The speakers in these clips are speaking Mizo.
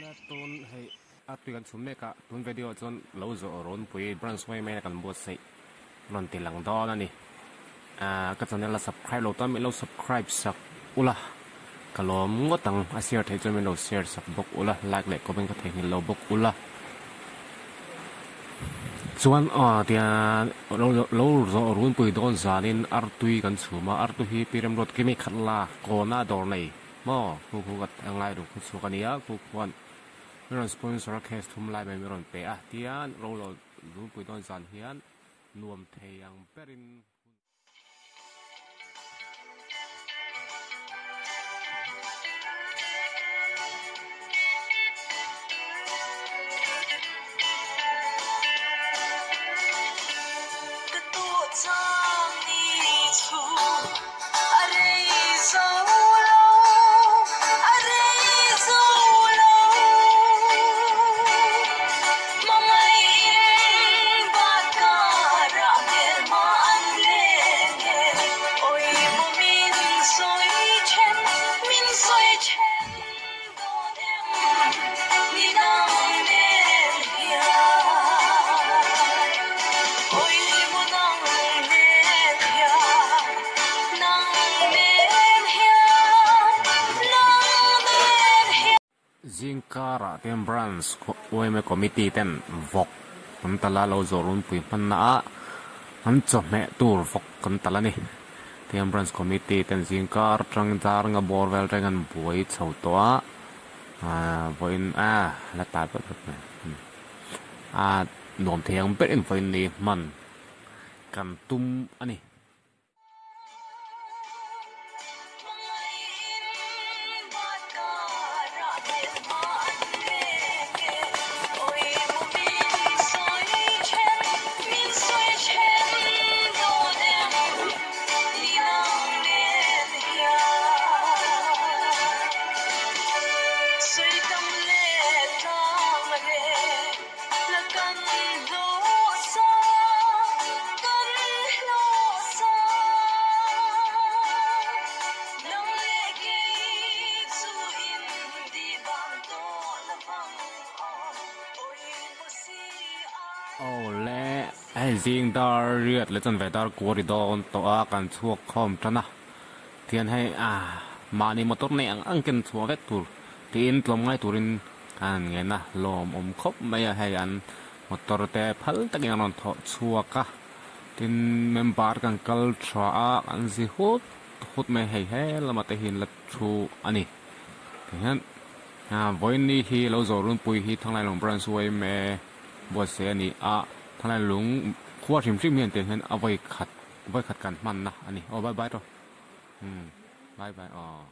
Awle tun hei a tui kan chhum mek a, tun video ah chuan lo zawh runpui branch mai mai a kan buatsaih rawn ti lang dawn a ni. Ahh ka channel a subscribe lo tan min lo subscribe sak ula ka lawm ngawt ang a share theih chuan min lo share sak bawk ula like leh comment ka theihnghilh lo bawk ula chuan aw tian lo lo zawh runpui dawn zanin artui kan chhum a artui hi Pi Remruat Kimi khat la kawna dawr nei. Maw? Khu khu ka a ngai duh khu chhuak a nia, khu khuan min rawn sponsor a case thum lai mai min rawn pe a, tian ro lo zungpui dawn zan hian nuam thei ang berin hun. Ka tuah cang ni cu a rei zo lo, a rei zo lo. Hmangaih in bat karah hmelma an leng e, oi maw min sawi then, min sawi then dawn em, ni dang nen hian. Oi maw nang nen hian, nang nen hian, nang nen hian. Zingkarah te Branch yma Committee ten vawk an tal a, lo zawh runpui hmanna ah an chawhmeh tur vawk an tal a ni. Tihian Branch Committee ten zingkar atang dar nga bawr vel reng an buai chho tawh a, aaa vawiin a la tai pawp pawp mai a nuam thei ang ber in vawiin ni hman kan tum a ni. Aw le, hei zing dar riat leh chuan ve dar kuari dawn tawh a kan chhuak khawm tan a, tihian hei ah mahni motor nei ang ang ken chhuah vek tur tiin tlawmngai turin an han ngen a, lawmawm khawp mai a hei an motor te phal takin an rawn thawh chhuak a, tin member kan kal tha a an zi hut hut mai hei he lamah te hian la thu a ni tihian ah vawiin hi lo zawh runpui hi Thanglailung branch yma buatsaih a ni a Thanglailung khua hrim hrim hian tiang hian a vawi khat vawi khat kan hmanna a ni aw bye bye rawh umm bye bye aw.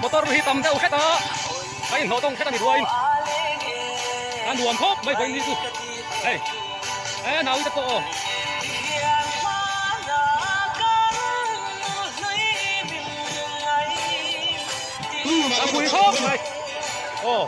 Motor hi tam deuh hret a, a inhlawh tawng hret a ni ruain a nuam khawp mai vawiin ni chu hei e nau te pawh aw. A pui khawp mai aw.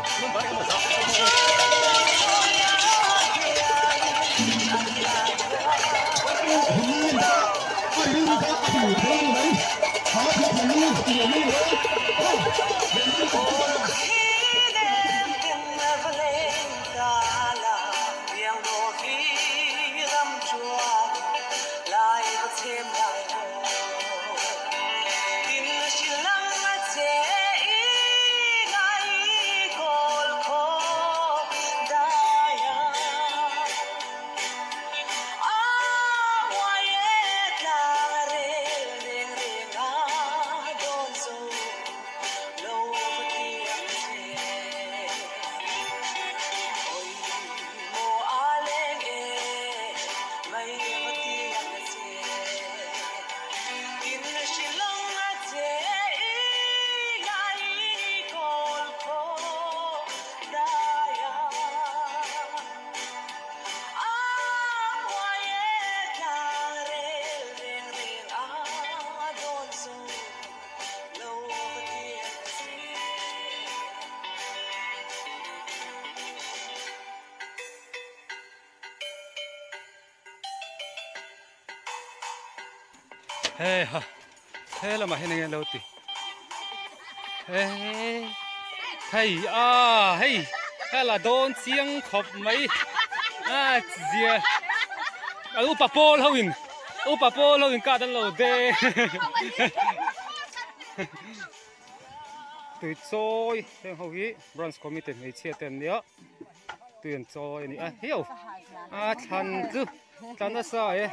He ha he lamah hian enge lo ti he hei a hei hela dawn chiang khawp mai a zia a upa pawl ho in upa pawl ho in card an lo de tui chawi heng ho hi branch committee hmeichhia te an nia tui an chawi a ni a hiau a thlan chu tla nasa e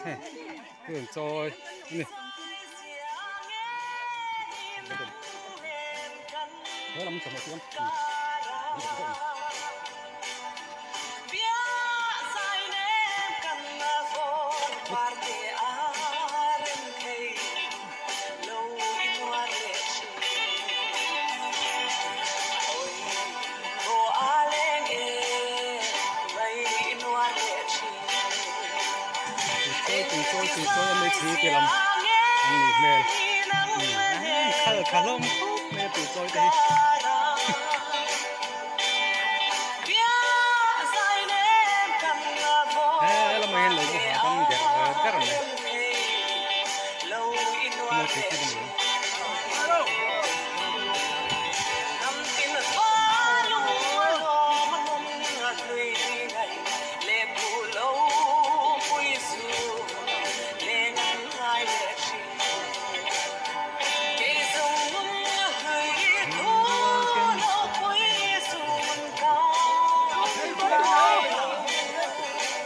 tui an chawi a ni he lam chawhmeh chu Tuichawi te lam an nih hmel khal kha hlawm khawp mai a tuichawi te hi. He lamah hian lo bu hahdam der der mai.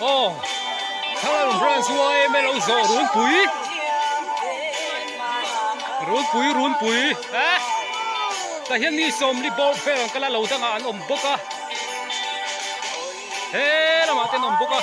Aw thlalak branch yma lo zawh runpui runpui runpui eh tah hian mi sawmli bawr vel ang kala lo dangah an awm bawk a he lamah te an awm bawk a.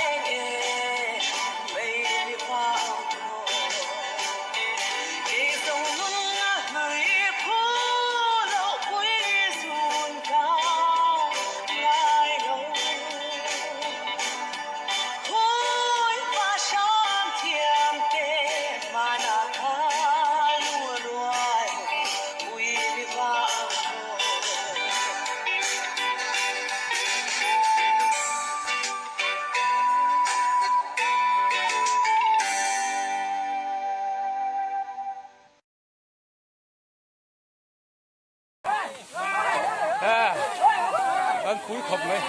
An pui khawp mai.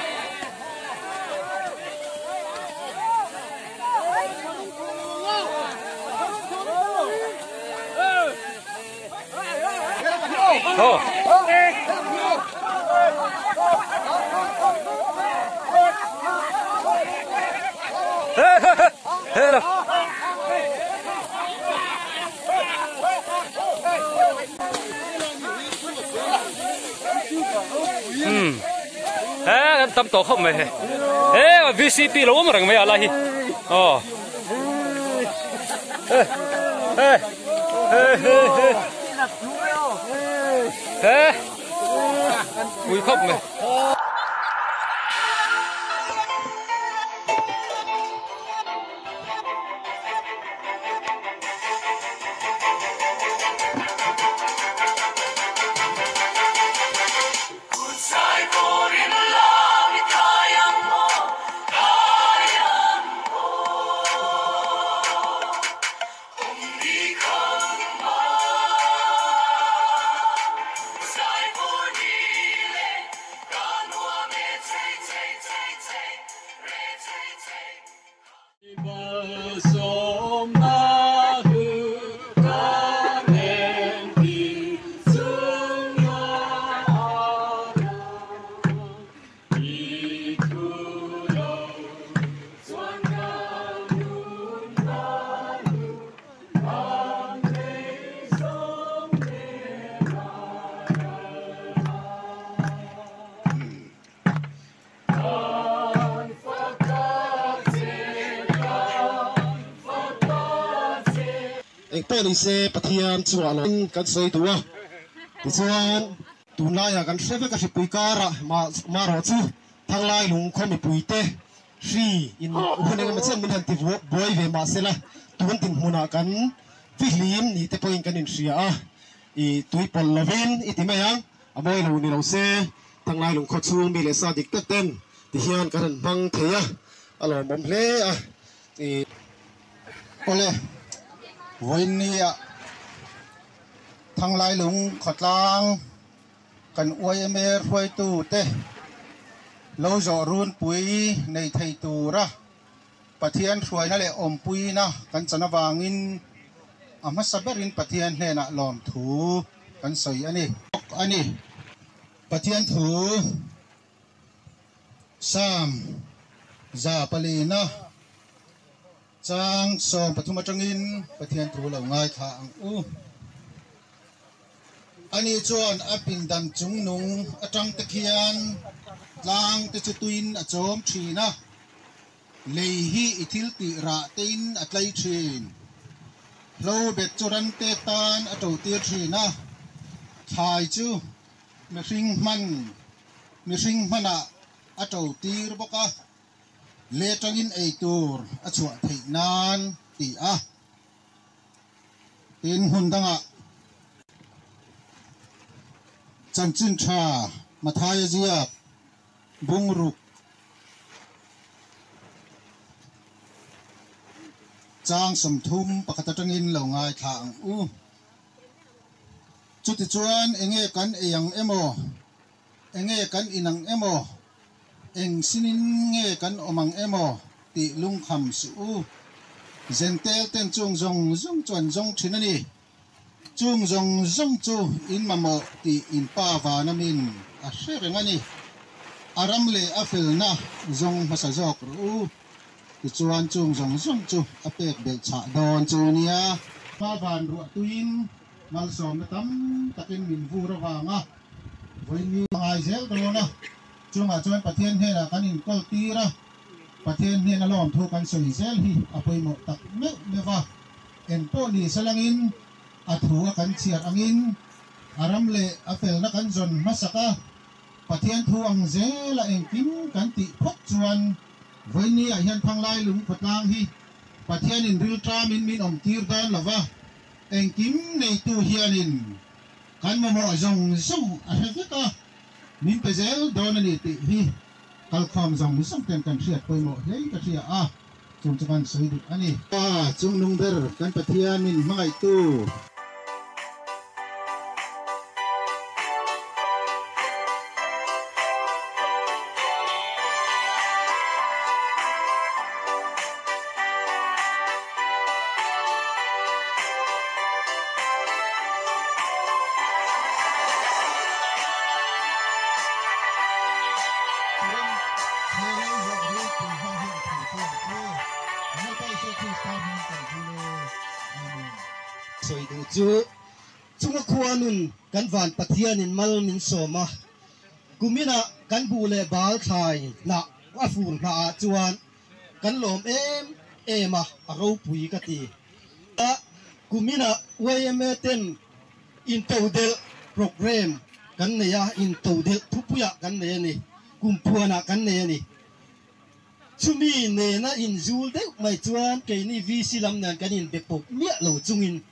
Ho. He he. He kan tam tawh khawp mai he he VCP lo awm reng mai a lai hi aw he he he he he he. Pui khawp mai. Engpawh ni se Pathian chungah lo kan sawi duh a, tichuan tunlaiah kan hre vek a hripui karah marawh chu Thanglai lung khaw mipuite hri in hun engemaw chen min han ti buai ve mahsela tun dinhmunah kan fihlim ni te pawhin kan inhria a, i tui pawlh lovin i ti mai ang, a mawi lo ni lo se Thanglai lung khaw chhung mi leh sa dik tak ten ti hian kan han hmang thei a, a lawmawm hle a i. Awle, vawiinnia Thanglai lung khawtlang Kan yma hruaitute lo zawh runpui nei thei tura Pathian hruaina leh awmpuina kan chan avangin a hmasa berin Pathian hnenah lawmthu kan sawi a ni. Bawk a ni. Pathian thu Psalm 400 chang 13 atangin Pathian thu lo ngaithla ang u. Ani chuan a pindan chungnung atang te khian tlang te chu tuin a chawm thin a, lei hi i thil tih rah tein a tlai thin. Hlo bet chu ran te tan a to tir thin a, thlai chu mihring hman mihring hmanah a to tir bawk a, le tangin ei tur a chhuah theih nan ti a. Tin, hmun dangah chanchin tha Mathaia ziak bungruk chang 31 atangin lo ngaithla ang u. Chutichuan enge kan ei ang emaw, enge kan in ang emaw, Eng sinin nge kan awm ang emaw tih lungkham suh u. Zentel ten chung zawng zawng chu an zawng thin a ni. Chung zawng zawng chu in mamawh tih in pa van amin a hre reng a ni. A ram leh a felna zawng hmasa zawk rawh u. Tichuan chung zawng zawng chu a pek belh chhah dawn chu nia. Pa van ruah tuin malsawmna tam takin min vur avanga vawiin a ngai zel dawn a. Chungah chuan Pathian hnenah kan inkawl tir a, Pathian hnena lawmthu kan sawi zel hi a pawimawh tak meuh meuh va. Eng pawh ni salangin a thu a kan chhiar angin a ram leh a felna kan zawn hmasak a, Pathian thu ang zela engkim kan tih phawt chuan vawinia hian Thanglai lung khawtlang hi Pathianin rilṭamin min awm tir dawn lo va, engkim neitu hianin kan mamawh zawng zawng a hre vek a. Min pe zel dawn a ni tih hi kalkhawm zawng zawng ten kan hriat pawimawh hlein ka hria a, chung chu kan sawi duh a ni. Pa chungnung ber kan Pathian min hmangaihtu. Sawi duh chu chunga khua nun kan van Pathianin mal min sawm a, kuminah kan buh leh bal thlai hnah a fur hnah ah chuan kan lawm em em a, a ropui ka ti. A kuminah yma ten intodelh programme kan nei a, intodelh thupuiah kan nei a ni, kumphuanah kan nei a ni. Chumi nena inzul deuh mai chuan keini VC lam nen kan inbe pawp miah lo chungin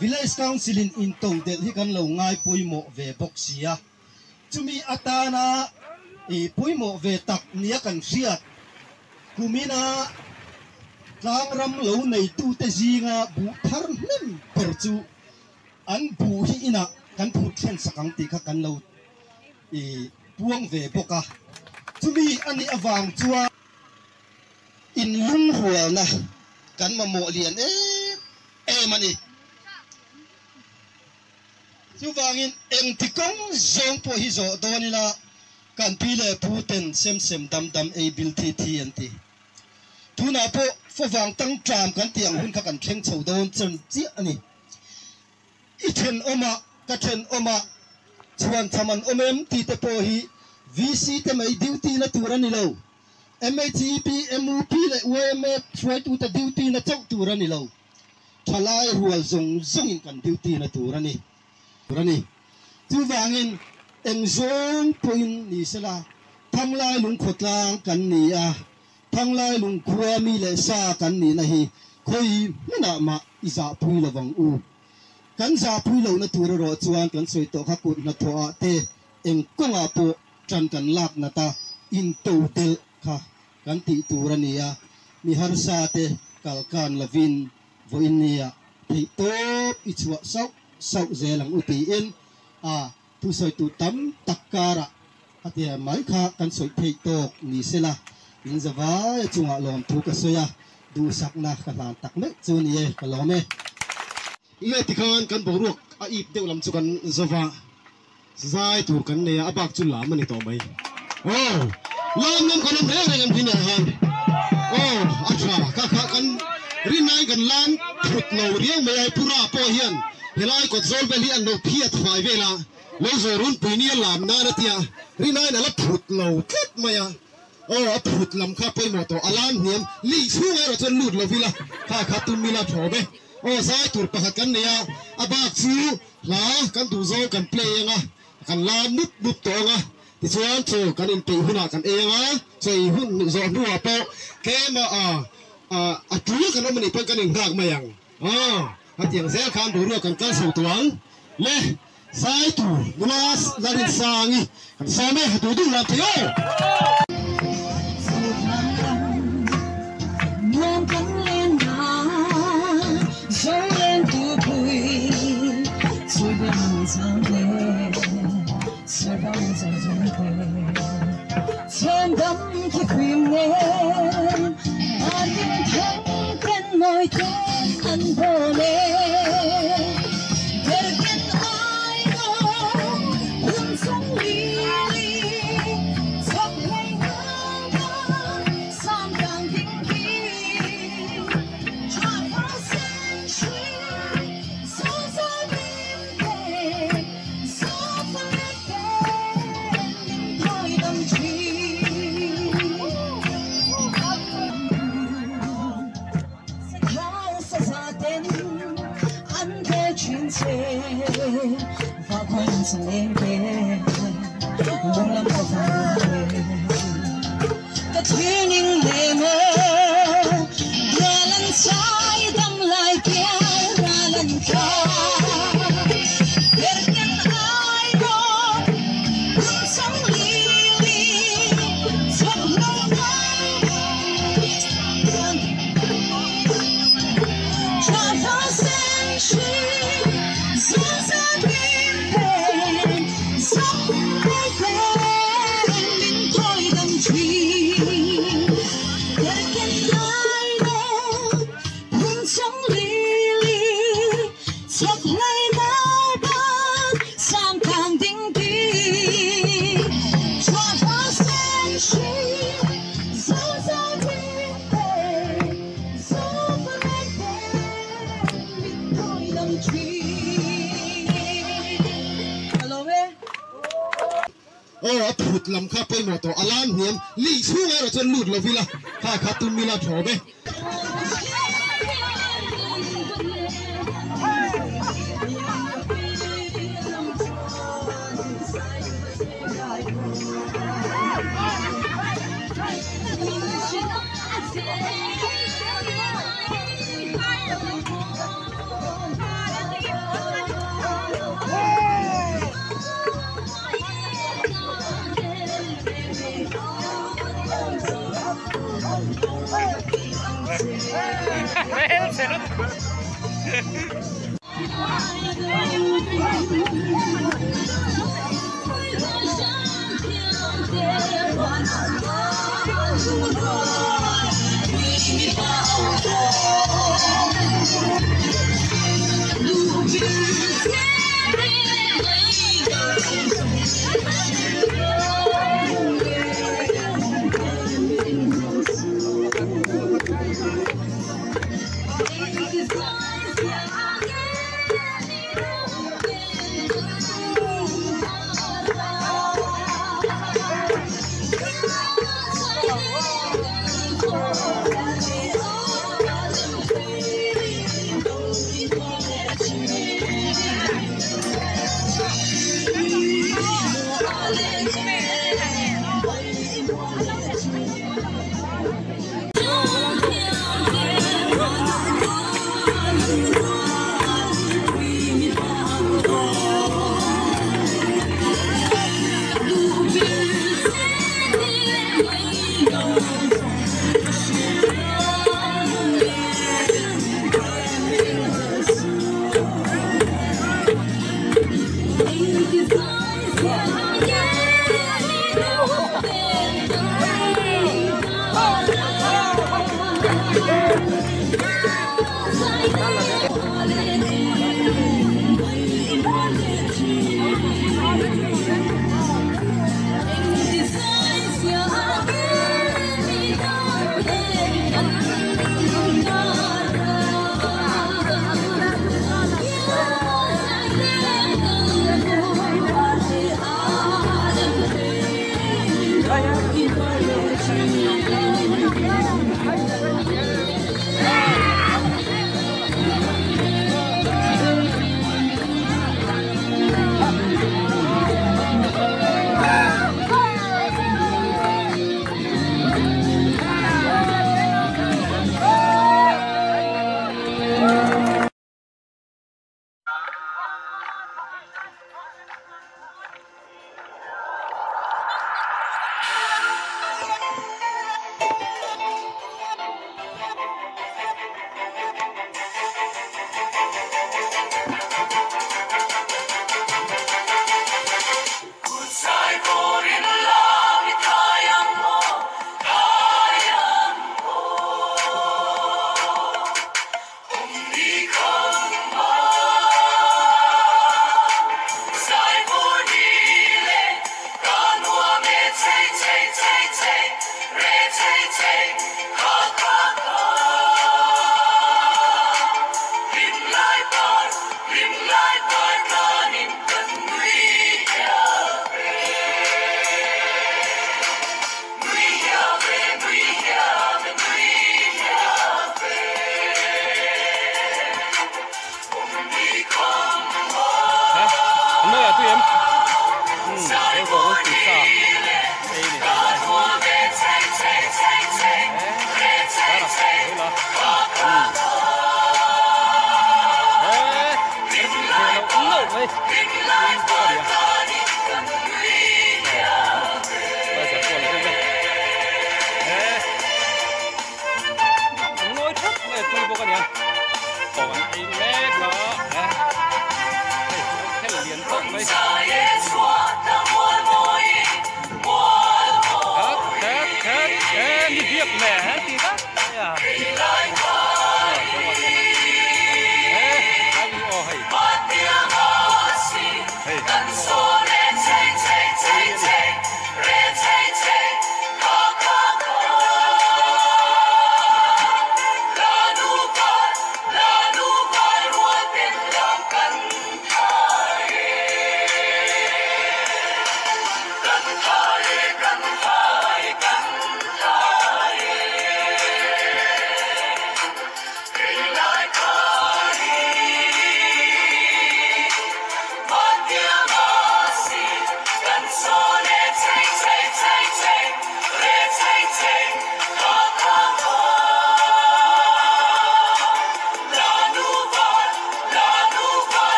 Village Council in intodelh hi kan lo ngai pawimawh ve bawk si a. Chumi atana pawimawh ve tak nia kan hriat kumina tlangram lo neitute zinga buh thar hnem ber chu an buh hi inah kan phut thlen sak ang tih kha kan lo puang ve bawk a. Chumi a nih avang chuan inlungrualna kan mamawh lian em em a ni. Chuvangin engti kawng zawng pawh hi zawh dawn ila kan pi leh pu ten sem sem dam dam ei bil thi thi an ti. Tunah pawh favang tang tlam kan tih ang hun kha kan thleng chho dawn chen chiah a ni. I thenawmah ka thenawmah chhuan tham an awm em tih te pawh hi VC te mai duty na tur a ni lo. MHEP, MUP leh yma hruaitute duty na chauh tur a ni lo. Thalai rual zawng zawngin kan duty na tur a ni tur a ni. Chuvangin eng zawng pawhin ni sela Thanglai lungkhawtlang kan ni a, Thanglai lungkhua mi leh sa kan nihna hi khawi hmunah mah i zahpui lo vang u. Kan zahpui lohna tur erawh chuan kan sawi tawh kha kut hnathawhah te eng kawngah pawh tan kan lak nat a, into delh kha kan tih tur a ni a, mi harsa te kalkan lovin vawiin nia theih tawp i chhuah sauh sauh zel ang u tiin a thusawitu tam tak karah a tia mai kha kan sawi theih tawk ni sela in zavai a chungah lawmthu ka sawi a, duhsakna ka hlan tak meuh chu ni e, ka lawm e. Nge tikhan kan boruak a ip deuh lam chu kan zova. Zai tur kan nei a, a bak chu lam a ni tawh mai. Aw, lam lam kan awm reng reng em hi nia han. Aw, a tha, kha kha kan rinnain kan lam thut lo riau mai a, hei Pura pawh hian helai kawt zawl vel hi an lo phiat fai vel a, lo zawh runpui nia lam nan a tia, rinnain a la phut lo tlat mai a. Aw, a phut lam kha pawimawh tawh, a lam hniam lih chhungah erawh chuan lut lo ila, kha kha tum ila thawm e. Aw, zai tur pakhat kan nei a, a bak chu Hla kan duh zawng kan play ang a, kan la mup mup tawh ang a, tichuan chaw kan inpeih hunah kan ei ang a, chaw ei hun zawh hnuah pawh tlema a tul kan awm anih pawn kan inghak mai ang a, hetiang zel khan boruak kan kal chho tawh ang le, zai tur nula Larinsangi kan sawm e, duh duh lam thei aw. Aw, a phut lam kha pawimawh tawh, a lam hniam lih chhungah erawh chuan lut lo ila, kha kha tum ila thawm e.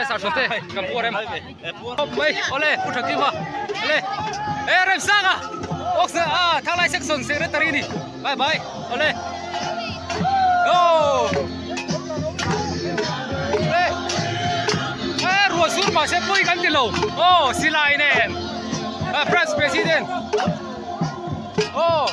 Sar Sawmte kan puar em? Khawp mai, awle Pu Thakima, awle e Remsanga Ox ah Thanglai Section Secretary ni, bye bye, awle oh awle e ruah sur mahse pawi kan ti lo, aw silai nen Branch President aw.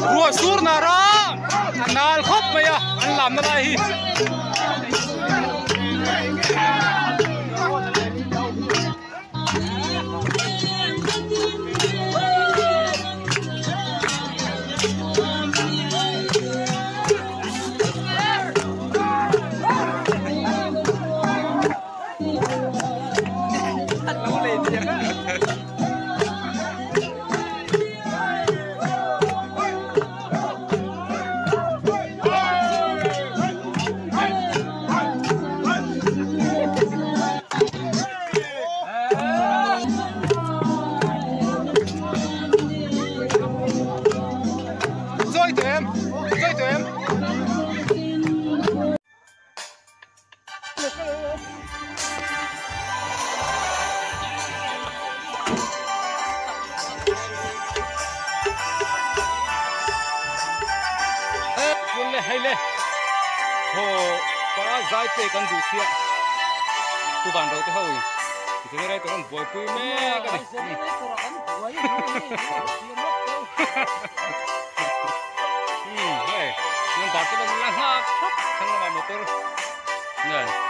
Ruah sur na ra a nal khawp mai a an lamna lai hi. Hei le haw pa zai te kan duh sia pu van ro te ho in generator an buaipui mek a ni hei nan dar te la nghak thap thlang lamah motor nge.